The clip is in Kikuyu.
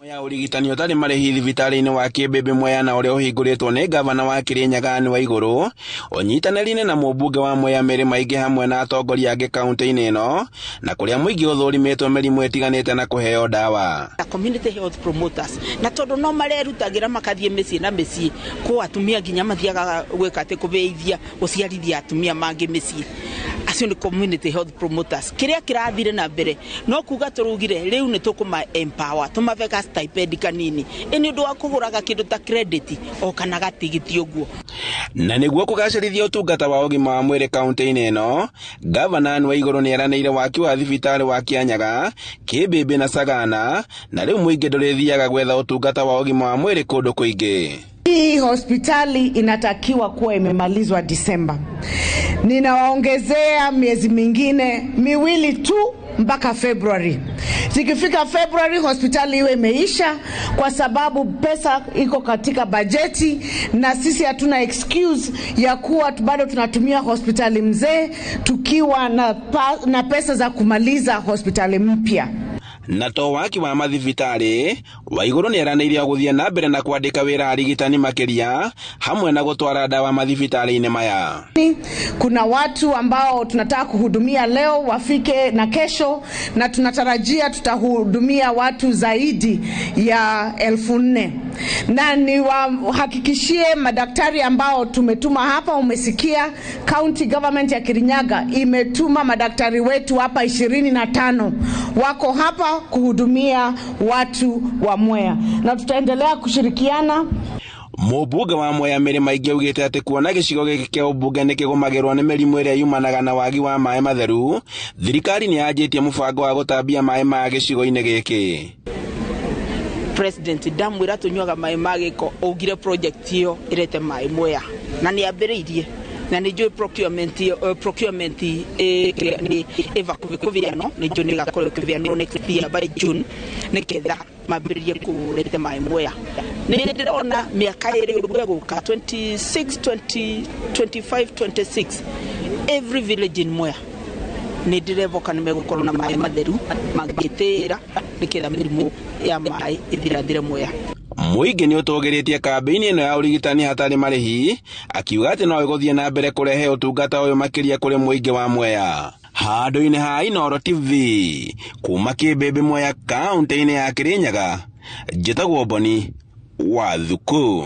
Ya ũrigitani ũtarĩ marĩhi thibitarĩ-inĩ wa Kĩmbĩmbĩ Mwea na ũrĩa ũhingũrĩtwo nĩ ngavana wa Kĩrĩnyaga Anne Waigũrũ ũnyitanĩri-inĩ na mũmbunge wa Mwea Mary Maingĩ hamwe na atongoria angĩ kaunti-inĩ ĩno na kũrĩa mũingĩ ũthũrimĩtwo mĩrimũ ĩtiganĩte na kũheo ndawa. Community health promoters na tondu no marerutagĩra makathiĩ mĩciĩ na mĩciĩ kũ atumia nginya mathiaga gwĩka atĩ kũbĩithia gũciarithia atumia mangĩ mĩciĩ, acio nĩ community health promoters. Kĩrĩa kĩrathire na mbere no kuga tũrugire rĩu nĩ tũkũma empower, tũmabe ka stipend kanini ĩ nĩ ũndũ wa kũgũraga kĩndũ ta credit o kana gatigiti ũguo. Na nĩguo kũgacĩrithia ũtungata wa ũgima wa mwĩrĩ kaunti-inĩ ĩno, ngavana Anne Waigũrũ nĩ eranĩire waki wa thibitarĩ wa Kĩanyaga, Kĩmbĩmbĩ na Sagana, na rĩu mũingĩ ndũrĩthiaga gwetha ũtungata wa ũgima wa mwĩrĩ kũndũ kũingĩ. Hii hospitali inatakiwa kuwa imemalizwa Disemba. Ninawaongezea miezi mingine miwili tu mpaka Februari. Zikifika Februari hospitali iwe imeisha, kwa sababu pesa iko katika bajeti na sisi hatuna excuse ya kuwa bado tunatumia hospitali mzee tukiwa na pesa za kumaliza hospitali mpya. Na to waki wa mathibitarĩ, Waigũrũ nĩ eranĩire gũthiĩ na mbere na kwandĩka wĩra arigitani makĩria hamwe na gũtwara ndawa mathibitarĩ-inĩ maya. Kuna watu ambao tunataka kuhudumia leo wafike na kesho, na tunatarajia tutahudumia watu zaidi ya 4,000. Na niwahakikishie madaktari ambao tumetuma hapa, umesikia county government ya Kirinyaga imetuma madaktari wetu hapa 25 wako hapa kuhudumia watu wa Mwea, na tutaendelea kushirikiana. Mũmbunge wa Mwea Mary Maingĩ augĩte atĩ kuona gĩcigo gĩkĩ kĩa ũmbunge nĩ kĩgũmagĩrwo nĩ mĩrimũ ĩrĩa yumanaga na wagi wa maĩ matheru, thirikari nĩ yanjĩtie mũbango wa gũtambia maĩ maya gĩcigo-inĩ gĩkĩ. President ndamwĩra tũnyuaga maĩ ma gĩko, augire project ĩyo ĩrete maĩ Mwea na nĩ ambĩrĩirie, na nĩ njũĩ procurement procurement nĩ ĩvakuhĩ kũbĩanwo, nĩ njũĩ nĩ ĩgakorwo ĩkĩbĩanwo next year by June nĩgetha mambĩrĩrie kũrete maĩ Mwea. Nĩ ndĩrona mĩaka ĩrĩ ũguo ĩgũka 26 20 25 26 every village in Mwea nĩ ndĩrevoka nĩ megũkorwo na maĩ matheru mangĩtĩĩra nĩgetha mĩrimũ ya maĩ ĩthirathire Mwea. Mũingĩ nĩ ũtũgĩrĩtie kambĩini ĩno ya ũrigitani hatarĩ marĩhi, akiuga atĩ no ĩgũthiĩ na mbere kũrehe ũtungata ũyũ makĩria kũrĩ mũingĩ wa Mwea. Handũ-inĩ ha Inooro TV kuma Kĩmbĩmbĩ Mwea kaunti-inĩ ya Kĩrĩnyaga, njĩtagwo Boni wa Thuku.